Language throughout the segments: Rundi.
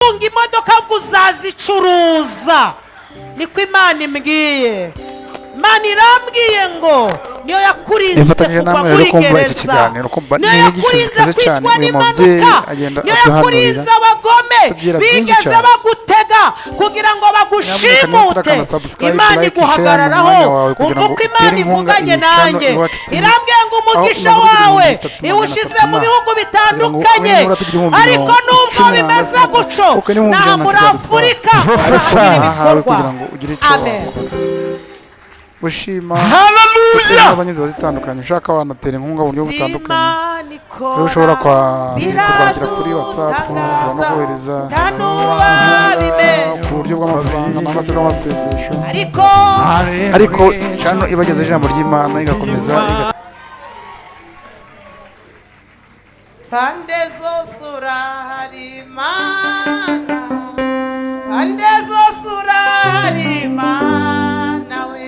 Utunga imodoka, ahubwo uzazicuruza. Niko Imana imbwiye. Imana irambwiye ngo niyo yakurinze Nifatanyije kugwa namwe muri rero kumva iki gereza, kiganiro, kumva niyo ni inyigisho yakurinze zikaze cyane. kwicwa Uyu mubyeyi n'impanuka, agenda niyo aduhanurira, yakurinze abagome atubwira byinshi bigeze cyane. bagutega kugira ngo Nyamuneka niba bagushimute. utarakanda subscribe, Imana like, share, ni iguhagararaho. umwanya wawe kugira Umva ngo uko Imana utere inkunga ivuganye iyi channel nanjye. Iwacu TV, Irambwiye ngo aho umugisha umaze kugira wawe 3,300 iwushize mu na bihugu kugira ngo bitandukanye. nibura tugire ibihumbi Ariko mirongo nubwo cumi na bimeze gatatu, gutyo, kuko n'ibihumbi naha ijana muri byadutwara. Afurika Professor. hagira Ahawe ibikorwa. kugira ngo ugire icyo Amen. wakora, gushima Haleluya. abanyuzi zitandukanye. Ushaka wanatera inkunga mu buryo butandukanye. Imana ikora Rero ushobora kutwandikira kuri WhatsApp, ushobora no kohereza nta n'uwabimenya. ku buryo bw'amafaranga cyangwa se bw'amasengesho. Ariko Ariko channel ibagezaho ijambo ry'Imana igakomeza Pande zose urahari Imana, pande zose urahari Imana we.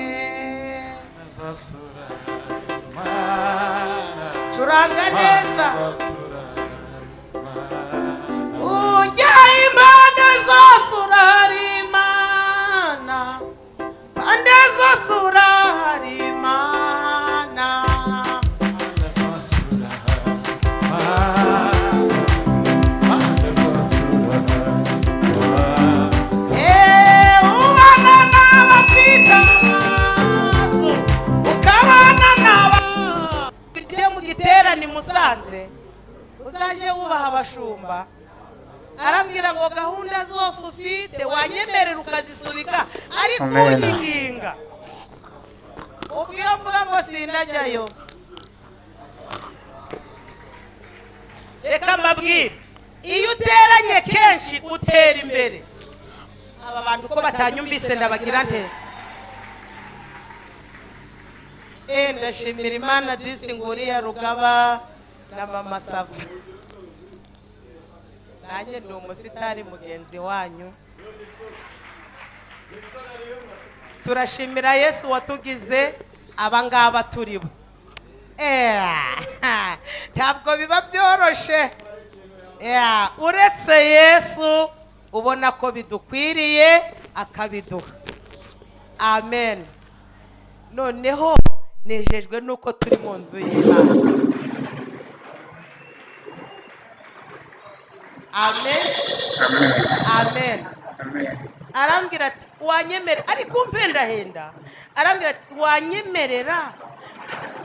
Curanga neza. Ujya impande zose urahari Imana, pande zose urahari Imana. Ubana n'abafite amaso, ukabana n'abafite mu giterane i Musanze, uzaje wubaha abashumba. Arambwira ngo gahunda zose ufite wanyemerera ukazisubika, ariko Amen. uyihinga. Ubwo iyo mvuga ngo sindajyayo, reka mbabwire, iyo uteranye kenshi utera imbere. Aba bantu ko batanyumvise, ndabagira nte? Ndashimira Imana disi nguriya Rugaba na Mama Sava. Nanjye ndi umusitari mugenzi wanyu. Turashimira Yesu watugize abangaba turi bo. Ntabwo biba byoroshe. Uretse Yesu ubona ko bidukwiriye akabiduha. Amen. Noneho nejejwe nuko turi mu nzu y'Imana. Amen, amen. Arambwira ati wanyemerera, ariko umpendahenda, arambwira ati wanyemerera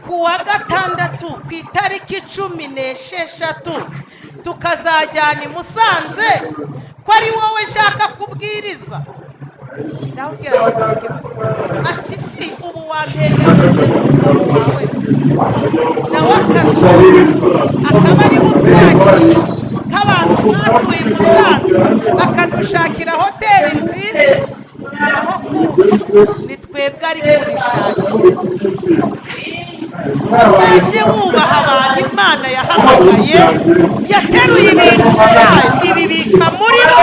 ku wa gatandatu ku itariki 16 tukazajyana i Musanze, ko ari wowe nshaka kubwiriza? Ndamubwira ngo nta kibazo. Ati si ubu wampendahenda umugabo wawe nawe akazi akaba ari utwakira nk'abantu mwatuye i Musanze, akadushakira hoteli nziza, aho kuba ni twebwe ari kubishakira. Uzaje wubaha abantu Imana yahamagaye, yateruye ibintu byayo ibibika muri bo.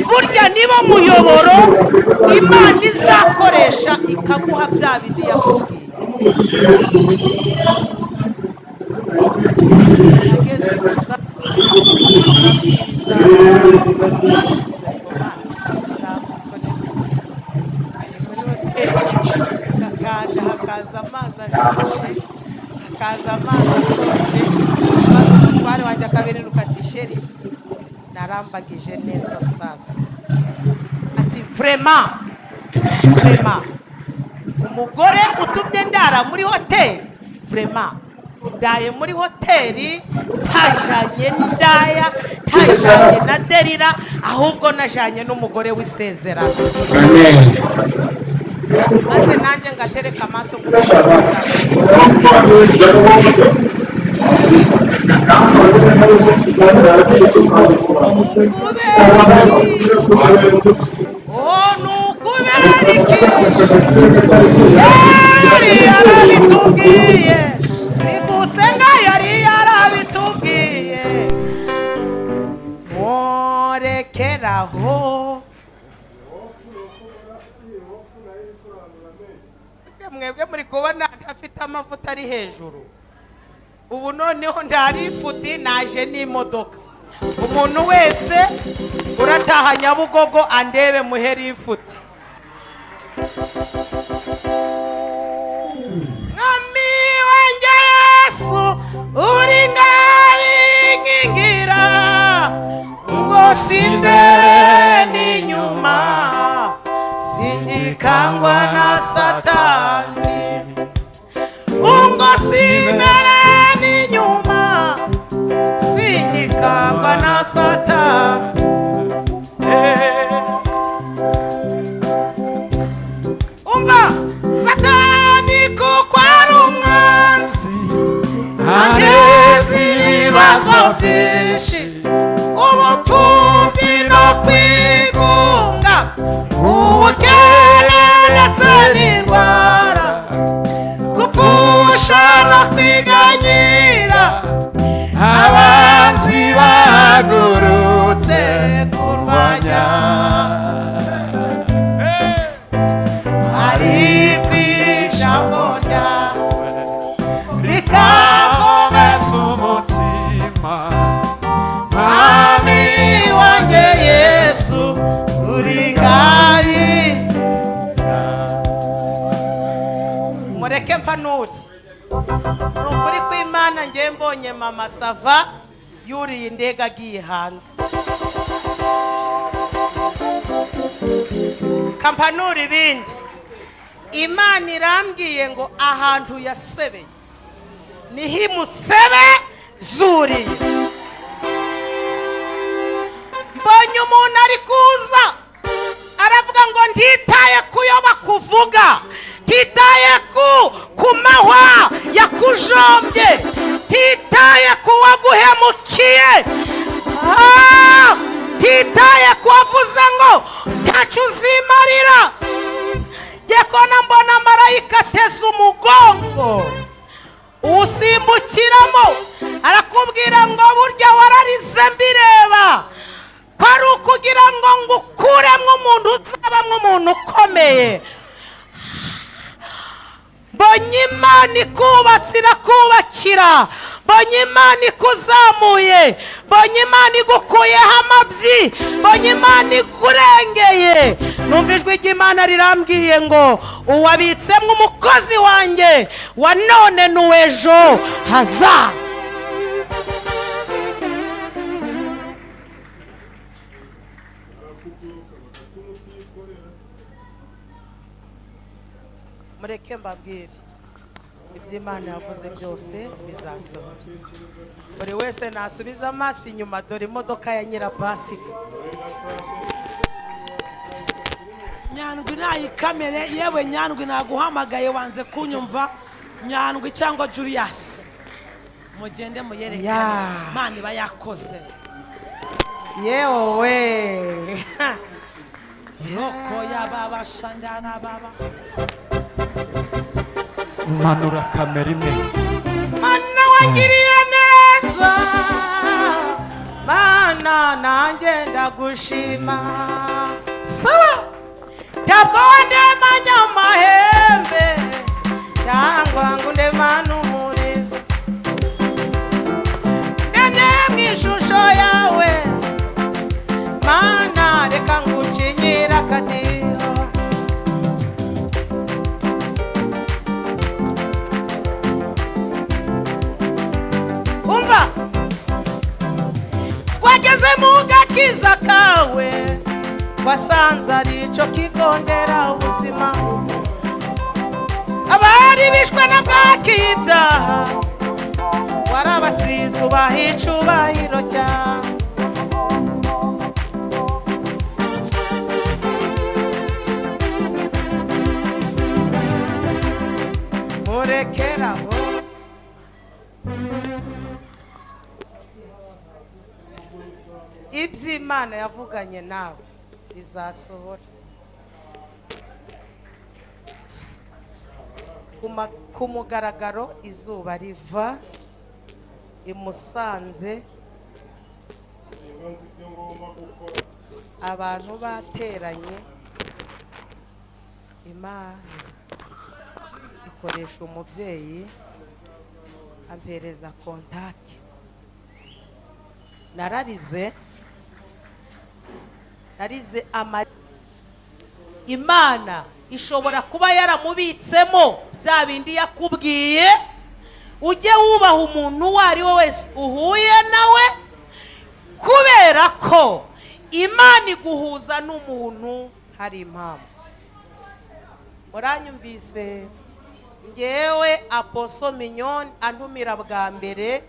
Burya nibo muyoboro Imana izakoresha ikaguha bya bindi yakubwiye. Nageze i Musanze ndabwiriza, ari muri hoteli, ngakanda hakaza amazi ashushe, hakaza amazi akonje, maze umutware wanjye akabireruka ati chérie, narambagije neza sasa. Ati vraiment, vraiment, umugore utumye ndara muri hoteli, vraiment ndaye muri hoteli ntajanye n'indaya, ntajanye na Derira, ahubwo najanye n'umugore w'isezerano. Maze nanjye ngatereka amaso ku Ukubera iki? Oh, ni ukubera iki? Yari yarabitubwiye, turi gusenga, yari yarabitubwiye, mworekeraho. Mwebwe muri kubona afite amavuta ari hejuru. Ubu noneho ntarifuti, naje n'imodoka. Umuntu wese urataha Nyabugogo andebe muhe lifuti. Mwami wanjye Yesu, uri ngabinkingira ngo si imbere n'inyuma, singikangwa na Satani. Ngo si imbere n'inyuma, singikangwa na Satani. Umva, Satani kuko ari umwanzi, anteza ibibazo byinshi, ubupfubyi no kwigunga, ubukene ndetse n'indwara, gupfusha no kwiganyira. Abanzi bahagurutse kurwanya, ariko ijambo ryawe rikankomeza umutima. Mwami wanjye Yesu, uri ngari. Mureke mpanure. Ni ukuri kw'Imana, ngiye mbonye Mama Sava yuriye indege agiye hanze. Kampanura ibindi. Imana irambwiye ngo ahantu yasebeye niho imusebe zuriye. Mbonye umuntu ari kuza aravuga ngo ntitaye ku yo bakuvuga, ntitaye ku mahwa yakujombye, ntitaye ku waguhemukiye, ntitaye ku wavuze ngo ntacyo uzimarira. Ngiye kubona mbona marayika ateze umugongo uwusimbukiramo, arakubwira ngo burya wararize mbireba, ko ari ukugira ngo ngukuremo umuntu uzabamo umuntu ukomeye. Mbonye Imana ikubatse, irakubakira. Mbonye Imana ikuzamuye, mbonye Imana igukuyeho amabyi, mbonye Imana ikurengeye. Numva ijwi ry'Imana rirambwiye ngo uwabitsemo umukozi wanjye wa none n'uw'ejo hazaza. Mureke mbabwire, ibyo Imana yavuze byose bizasohora. Buri wese nasubiza amaso inyuma. Dore imodoka ya Nyirapasika. Nyandwi nayikamere. Yewe Nyandwi, naguhamagaye wanze kunyumva. Nyandwi cyangwa Julius, mugende muyerekane. Ya. Mana iba yakoze. Yewe. Roko yababashandana baba. Manura kamera imwe. Mana wangiriye neza, Mana nanjye ndagushima. Sawa, ntabwo wandemanya amahembe cyangwa ngo undemane umurizo. Ndemye mu ishusho yawe, Mana, reka ngucinyire akadiho. Umva, twageze mu gakiza kawe, wasanze ari ico kigo nderabuzima. Abari bishwe na bwaki ibyaha, warabasize ubaha icubahiro cyawe. Murekeraho. Iby'Imana yavuganye nawe bizasohora. Ku mugaragaro, izuba riva i Musanze, abantu bateranye. Imana ikoresha umubyeyi ampereza contact. Nararize, narize ama. Imana ishobora kuba yaramubitsemo bya bindi yakubwiye. Ujye wubaha umuntu uwo ari we wese uhuye nawe, kubera ko Imana iguhuza n'umuntu hari impamvu. Muranyumvise? Ngewe Apostle Mignone antumira bwa mbere,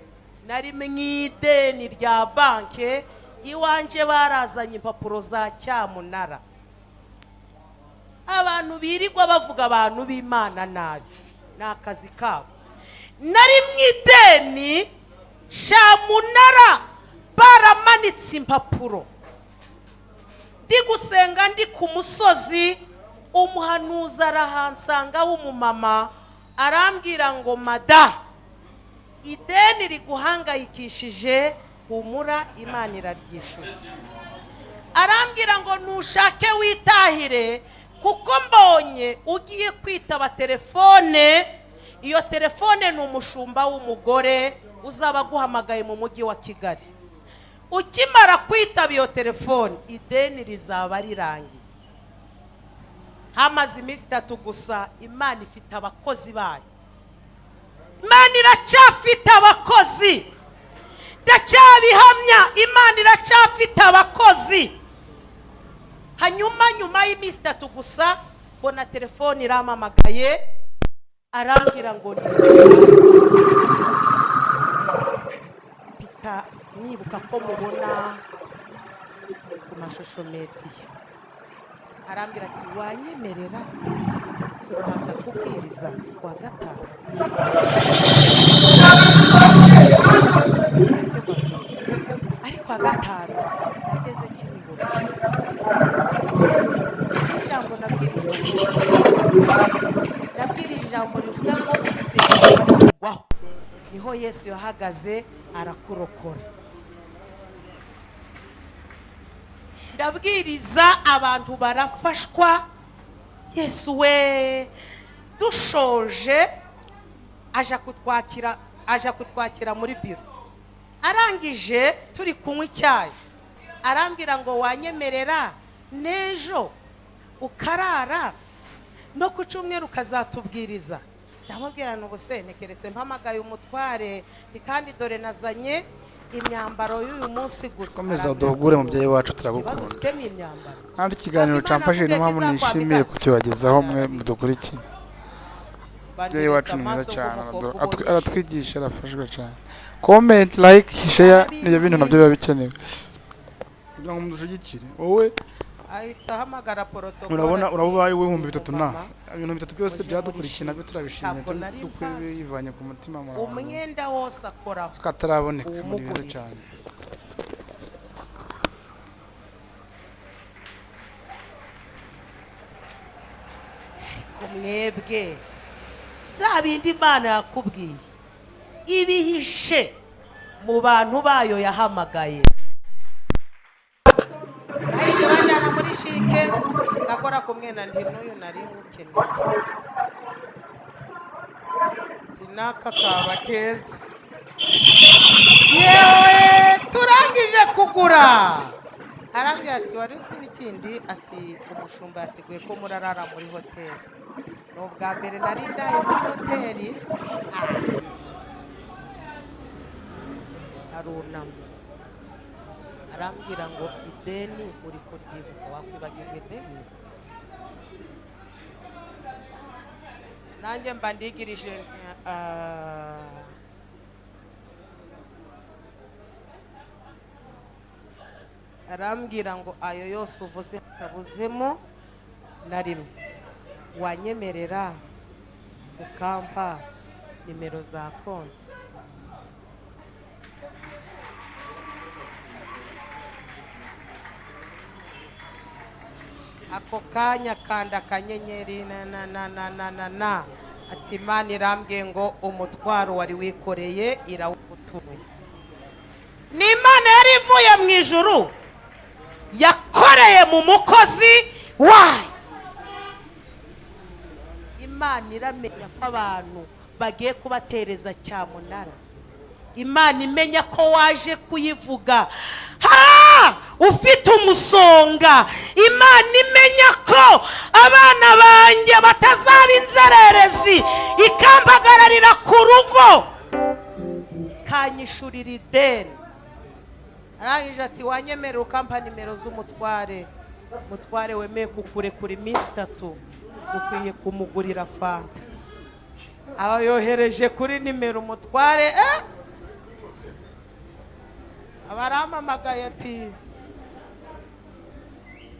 nari mu ideni rya banke. Iwanje barazanye impapuro za cyamunara. Abantu birirwa bavuga abantu b'Imana nabi, ni akazi kabo. Nari mu ideni cyamunara, baramanitse impapuro. Ndi gusenga, ndi ku musozi, umuhanuzi arahansanga w'umumama, arambwira ngo: "Mada, ideni riguhangayikishije, humura, Imana iraryishyura." Arambwira ngo: "Nushake witahire, kuko mbonye ugiye kwitaba telefone. Iyo telefone ni umushumba w'umugore uzaba aguhamagaye mu mujyi wa Kigali. Ukimara kwitaba iyo telefone, ideni rizaba rirangiye." Hamaze iminsi 3 gusa. Imana ifite abakozi bayo, Imana iracyafite abakozi, ndacyabihamya, Imana iracyafite abakozi. Hanyuma nyuma y'iminsi 3 gusa, mbona telefone irampamagaye, arambwira ngo ni Pita, nibuka ko mubona ku mashusho media. Arambwira ati: "Wanyemerera ukaza kubwiriza kuwa gatanu?" Mureke mbabwire, ariko kuwa gatanu nageze Kimihurura ijambo nabwirije uwo munsi, nabwirije ijambo rivuga ngo isezerano rikugwaho niho Yesu yahagaze arakurokora. Ndabwiriza, abantu barafashwa. Yesu we! Dushoje aja kutwakira muri biro. Arangije turi kunywa icyayi, arambwira ngo: "Wanyemerera n'ejo ukarara, no ku cyumweru ukazatubwiriza?" Ndamubwira: "Ubuse ntekeretse mpamagaye umutware, ni kandi dore nazanye imyambaro y'uyu munsi gusa." Komeza Arambwira uduhugure ati, mubyeyi wacu, "Ikibazo turagukunda. ufite ni imyambaro." Kandi ikiganiro Ntabwo Imana cyamfashije, niyo mpamvu yakubwiye ko nishimiye izakwambika. kukibagezaho mwe mudukurikiye. Umubyeyi wacu ni mwiza Amaso cyane, nk'umukobwa ubonye. aratwigisha, arafashwa cyane. Comment, like, share, nibyo bintu nabyo biba bikenewe kugira ngo mudushyigikire. Wowe Ahita ahamagara protocole urabona ati, uraba ubaye 3000 na "Umumama, ibintu bitatu byose uje muri byadukurikiye nabyo shima. turabishimye. Ntabwo nari mpazi. Bivanye ku mutima mu Umwenda wose akoraho kataraboneka muri beza uwumugurire." cyane. Ariko mwebwe, bya bindi Imana yakubwiye ibihishe mu bantu bayo yahamagaye. Bahise banjyana muri CHIC, ngakora ku mwenda, nti n'uyu nari nywukeneye, nti n'aka kaba keza. Yewe, turangije kugura, arambwira ati: "Wari uzi n'ikindi?" Ati: "Umushumba yateguye ko murarara muri hoteli." Ni ubwa mbere nari ndaye muri hoteli. Ah. Arunama arambwira ngo: "Ideni uri kuryibuka? Wakwibagirwa ideni?" Nanjye mba ndigirije, ah. Arambwira ngo: "Ayo yose uvuze atabuzemo na rimwe, wanyemerera ukampa nimero za konti?" Ako kanya kanda akanyenyeri na na na na na na na. Ati: "Imana irambwiye ngo umutwaro wari wikoreye irawugutuye." Ni Imana yari ivuye mu ijuru, yakoreye mu mukozi wayo. Imana iramenya ko abantu bagiye kubatereza cyamunara. Imana imenya ko waje kuyivuga ha ufite umusonga. Imana imenya ko abana banjye batazaba inzererezi, ikampagararira ku rugo, kanyishurira ideni. Arangije ati: "Wanyemerera ukampa nimero z'umutware? Umutware wemeye kukurekura iminsi 3, dukwiye kumugurira fanta." Aba yohereje kuri nimero umutware, aba arampamagaye ati: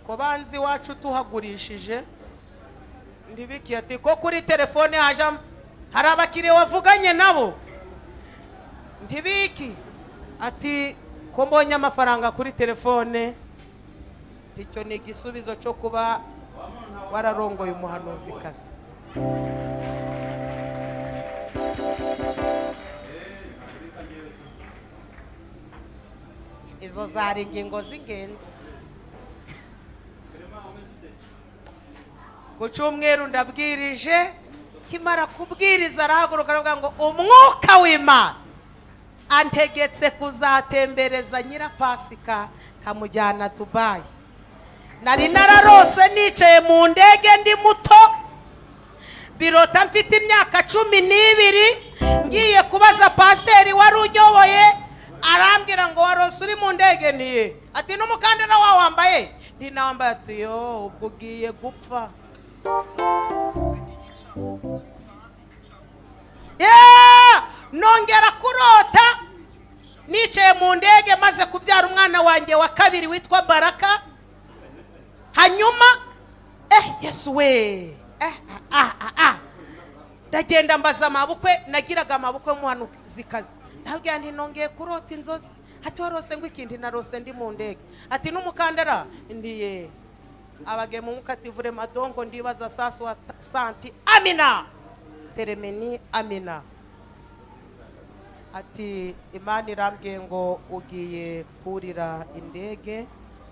"Ko banzi iwacu tuhagurishije?" Ndibikiye. Ati: "Ko kuri telefone haje hari abakiriya wavuganye nabo?" Ntibiki. Ati: "Ko mbonye amafaranga kuri telefone?" Icyo ni igisubizo cyo kuba wararongoye umuhanuzikazi. Izo zari ingingo z'ingenzi. Ku cyumweru ndabwirije, kimara kubwiriza arahaguruka aravuga ngo: "Umwuka w'Imana antegetse kuzatembereza Nyirapasika, kamujyana Dubayi. Nari nararose nicaye mu ndege ndi muto, birota mfite imyaka 12, ngiye kubaza pasiteri wari unyoboye, arambwira ngo: 'Warose uri mu ndege?' Ntiye. Ati: 'N'umukandara wawe wambaye?' Ntinambaye. Ati: 'Yo, ubwo ugiye gupfa.' Yeah! Nongera kurota nicaye mu ndege maze kubyara umwana wanjye wa kabiri witwa Baraka. Hanyuma Yesu we, ah, ah, ah. Ndagenda mbaza amabukwe, nagiraga amabukwe y'umuhanuzikazi, ndabwira nti: 'Nongeye kurota inzozi.' Ati: 'Warose ngo ikindi?' 'Narose ndi mu ndege.' Ati: 'N'umukandara?' Ndiye abagemu mwuka. Ati: 'Vraiment, donc ndibaza sasu wa santi amina teremeni amina.' Ati: 'Imana irambwiye ngo ugiye kurira indege,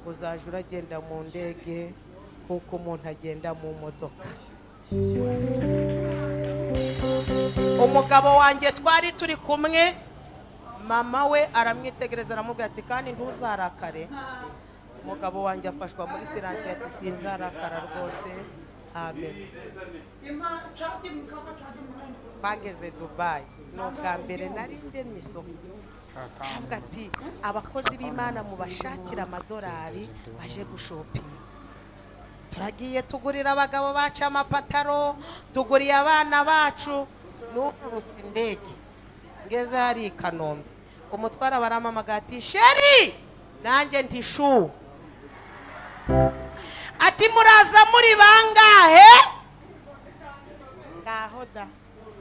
uzaje uragenda mu ndege kuko umuntu agenda mu modoka.' Umugabo wanjye twari turi kumwe, mama we aramwitegereza, aramubwira ati: 'Kandi ntuzarakare.' Umugabo wanjye afashwa muri silence, ati: 'Sinzarakara rwose, amen.' Twageze Dubayi, ni ubwa mbere nari ndemye isoko. Aravuga ati: 'Abakozi b'Imana mubashakira amadolari baje gushopinga.' Turagiye, tugurira abagabo bacu amapataro, tuguriye abana bacu. Nururutse indege ngeze hari i Kanombe, umutwara baramamagara ati: 'Chéri.' Nanjye nti: 'Chou.' Ati: 'Muraza muri bangahe?' Ngaho da,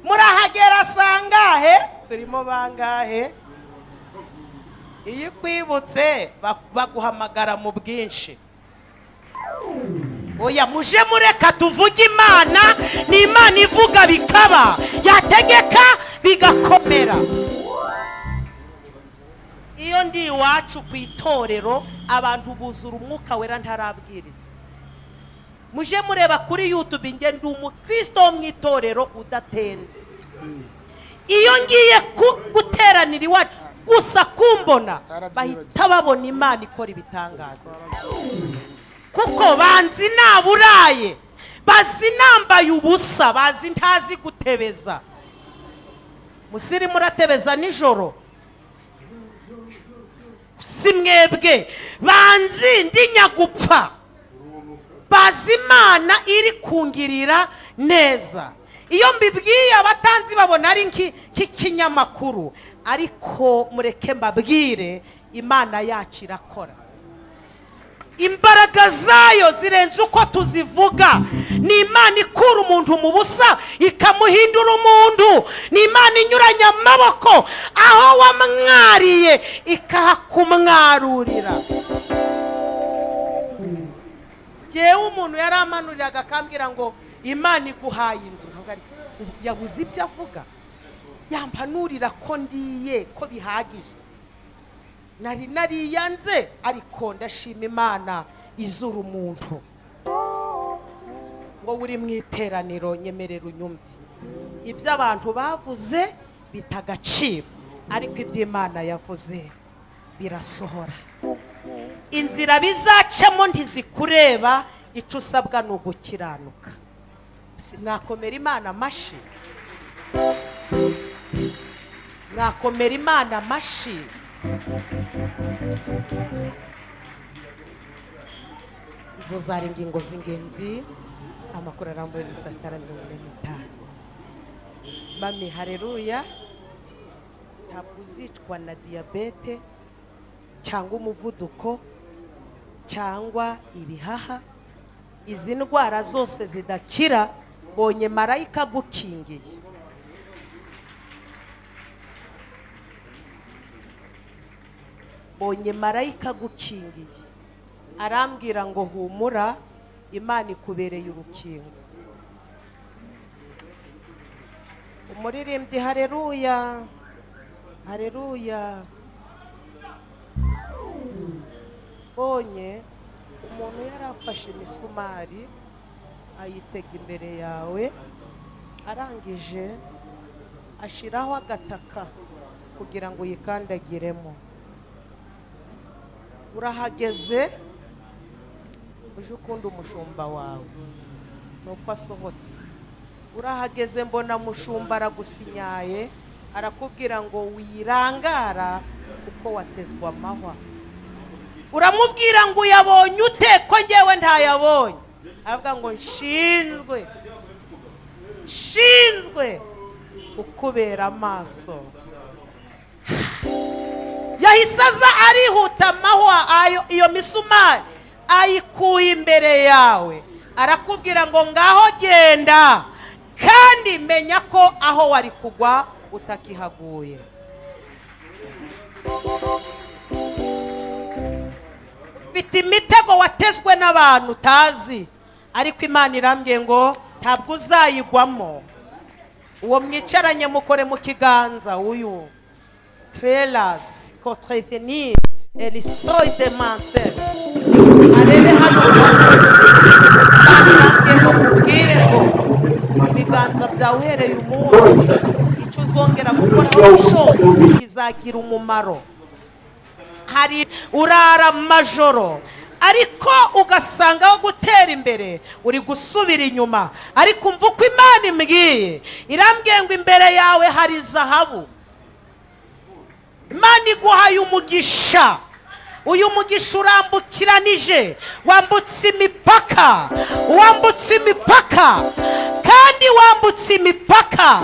murahagera sangahe? Turimo bangahe? Iyo ukwibutse baguhamagara mu bwinshi. Oya, muje mureka tuvuge Imana. Ni Imana ivuga bikaba, yategeka bigakomera. Iyo ndi iwacu ku itorero, abantu buzura Umwuka Wera ntarabwiriza. Muje mureba kuri YouTube, nge ndi umukristo wo mu itorero udatenze. Iyo ngiye guteranira iwacu gusa, kumbona bahita babona Imana ikora ibitangaza, kuko banzi naburaye, bazi nambaye ubusa, bazi ntazi gutebeza. Musirimu uratebeza nijoro, si mwebwe. Banzi ndi nyagupfa, bazi Imana iri kungirira neza. Iyo mbibwiye abatanzi babona ari nk'ikinyamakuru, ariko mureke mbabwire, Imana yacu irakora, imbaraga zayo zirenze uko tuzivuga. Ni Imana ikura umuntu mu busa ikamuhindura umuntu. Ni Imana inyuranya amaboko, aho wamwariye ikahakumwarurira. Jyewe umuntu yaramanuriraga akambwira ngo: "Imana iguhaye inzu." Nkavuga ariko yabuze ibyo avuga, yampanurira ko ndiye ko bihagije, nari nariyanze. Ariko ndashima Imana izura umuntu. Ngo uri mu iteraniro, nyemerera unyumve: ibyo abantu bavuze bita agaciro. Ariko iby'Imana yavuze birasohora. Inzira bizacamo ntizikureba, icyo usabwa ni ugukiranuka. Mwakomera Imana amashi, mwakomera Imana amashi. Izo zari ingingo z'ingenzi. Amakuru arambuye ni saa 6:45. Mami, hareruya. Ntabwo uzicwa na diyabete cyangwa umuvuduko cyangwa ibihaha, izi ndwara zose zidakira. Bonye marayika agukingiye. Bonye marayika agukingiye, arambwira ngo humura, Imana ikubereye urukingo. Umuririmbyi, hareruya, hareruya. Bonye umuntu yari afashe imisumari ayitega imbere yawe, arangije ashiraho agataka kugira ngo uyikandagiremo. Urahageze uje ukunda umushumba wawe, nuko asohotse. Urahageze mbona mushumba aragusinyaye, arakubwira ngo wirangara kuko watezwe amahwa. Uramubwira ngo uyabonye ute ko ngewe ntayabonye? Aravuga ngo nshinzwe kukubera amaso. Yahise aza arihuta, amahwa ayo iyo misumari ayikuye imbere yawe, arakubwira ngo ngaho genda, kandi menya ko aho wari kugwa utakihaguye. Ufite imitego watezwe n'abantu utazi, ariko Imana irambwiye ngo ntabwo uzayigwamo. Uwo mwicaranye mukore mu kiganza, uyu trelas contrevenir elisoide mansel arebe hano. Imana irambwiye ngo kubwire ngo ibiganza byawe uhereye umunsi icyo uzongera gukoraho cyose kizagira umumaro. Hari urara amajoro ariko ugasanga aho gutera imbere uri gusubira inyuma, ariko umva uko Imana imbwiye, irambwiye ngo imbere yawe hari zahabu. Imana iguhaye umugisha. Uyu mugisha urambukiranije, wambutse imipaka, wambutse imipaka, kandi wambutse imipaka,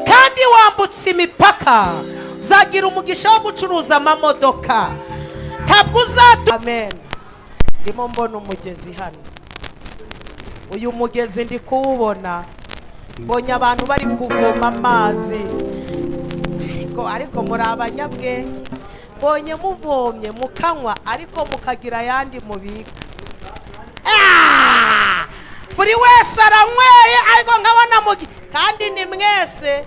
kandi wambutse imipaka. Uzagira umugisha wo gucuruza amamodoka, ntabwo uzatu. Amen. Ndimo mbona umugezi hano, uyu mugezi ndi kuwubona, mbonye abantu bari kuvoma amazi, ariko muri abanyabwenge. Mbonye muvomye mukanywa, ariko mukagira ayandi mubika. Buri wese aranyweye, ariko nkabona mugi, kandi ni mwese.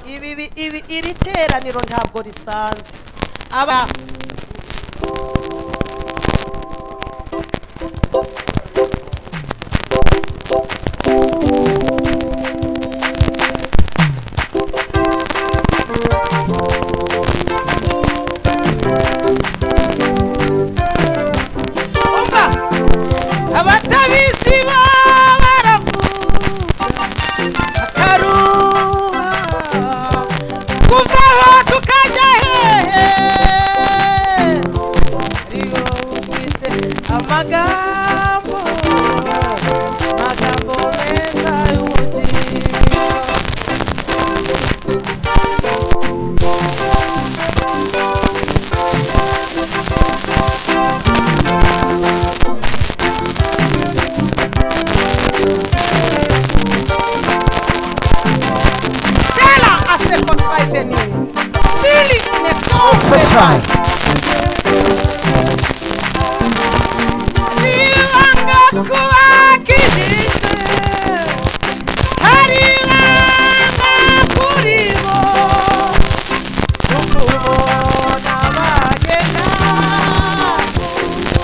Ibi iri teraniro ntabwo risanzwe. Aba umva abatabizi baravuga akaruha kuva aho tukajya hehe, ariyo ufite amagambo meza y'ubugingo. Tela a se contravenir. S'il ne Prophesy. Ribanga kubakijije, hari ibanga kuri bo, n'ukubona bagenda,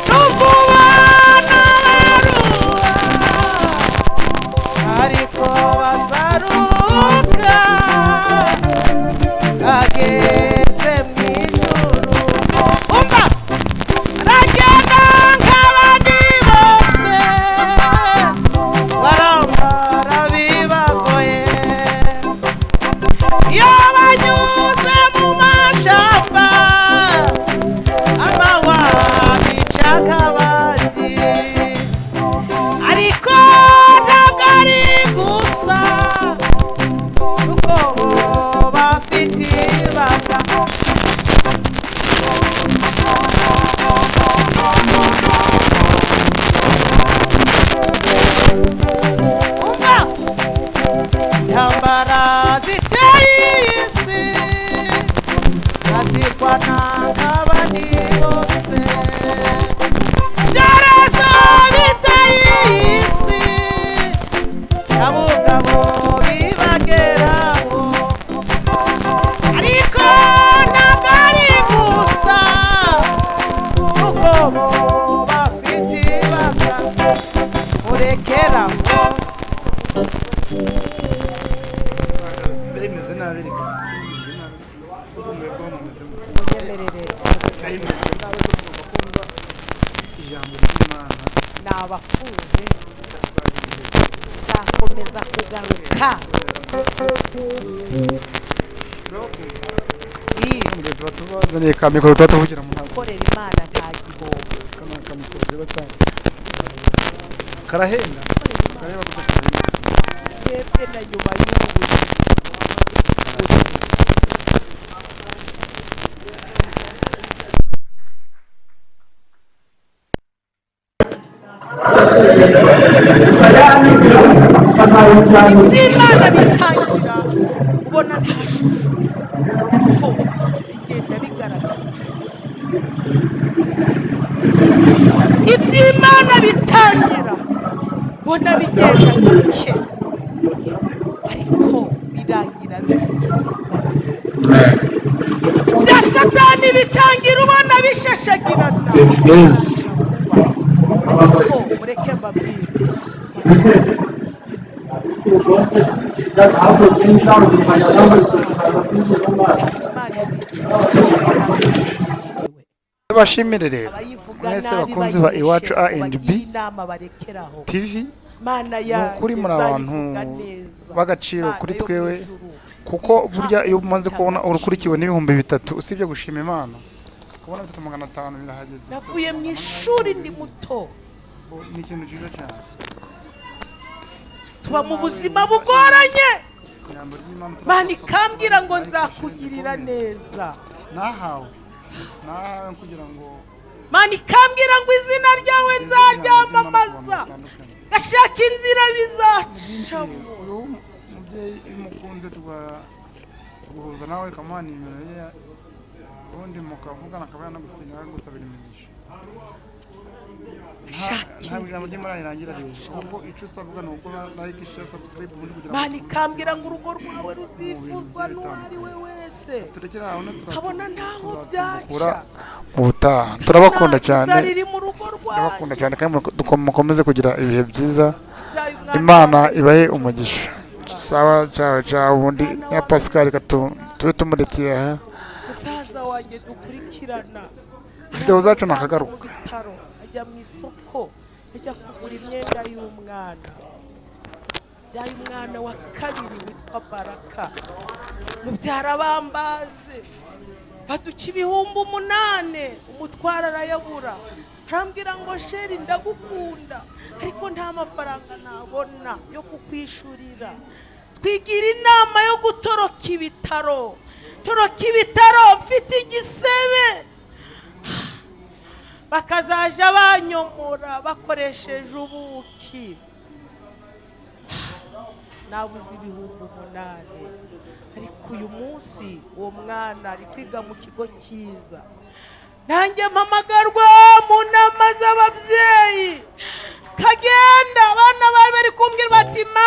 n'ukubona baruha, ariko bazaruka. Imana. Nabakunze, nzakomeza kugaruka. Mu gihe tuba tubazaniye ka mikoro, tuba tuvugira mu ntabwo. Gukorera Imana nta gihombo. Kano ka mikoro keza cyane, karahenda, kareba gusa karahenda. Twebwe na nyuma y'ubu buzima. Iby'Imana bitangira ubona nta shusho, ko bigenda bigaragaza ishusho. Iby'Imana bitangira ubona bigenda gake, ariko birangira bigize imbaraga. Bya Satani bitangira ubona bishashagirana, ariko mureke mbabwire, Imana izicuza. Bashimire rero Abayivuga mwese nabi bakunzi ba Iwacu bayibeshe, A and B ubagire inama barekeraho. TV. Mana Ni yanjye, ukuri muri abantu nzayivuga neza. b'agaciro Mana kuri yo mu twewe, ijuru. kuko burya iyo umaze kubona urukurikiwe n'3000, usibye gushima Imana, kubona 3500 birahageze. Navuye mu ishuri ndi muto. Ni ikintu cyiza cyane. Tuba mu buzima bugoranye. Ijambo ry'Imana. Mana ikambwira ngo nzakugirira neza. Nahawe kugira ngo Mana ikambwira ngo izina ryawe nzaryamamaza, gashaka inzira bizacamo. Uyu mubyeyi iyo umukunze tuguhuza nawe, ukamuha nimero ye, ubundi mukavugana, akaba yanagusinya, akagusabira imigisha. Shaka Ntabwo ijambo inzira ry'Imana rirangira rero, ahubwo icyo usabwa ni ugukora like, share, subscribe, ubundi kugira ngo Mana ikambwira ngo urugo rwawe ruzifuzwa n'uwo ari we wese. Turekere aho. Nkabona ntaho Tuzatumbukura byaca. ubutaha. Turabakunda cyane. Inzara iri mu rugo rwanjye. Turabakunda cyane kandi mukomeze kugira ibihe byiza. Byaye umwana Imana wawe. ibahe umugisha. Sawa, ciao ciao. Ubundi ya Pascal tube tumurekeye aha. Musaza wanjye dukurikirana Video zacu araza nakagaruka. mu bitaro, ajya mu isoko, ajya kugura imyenda y'umwana. Byaye umwana wa kabiri witwa Baraka, mubyara bambaze baduca 8000, umutwaro arayabura. Arambwira ngo: "Chéri, ndagukunda, ariko nta mafaranga nabona yo kukwishurira." Twigira inama yo gutoroka ibitaro. Toroka ibitaro mfite igisebe, bakazaja banyomora bakoresheje ubuki. Nabuze 8000, ariko uyu munsi uwo mwana ari kwiga mu kigo cyiza. Nanjye mpamagarwa mu nama z'ababyeyi, kagenda abana bari bari kumbwira bati: "Mama."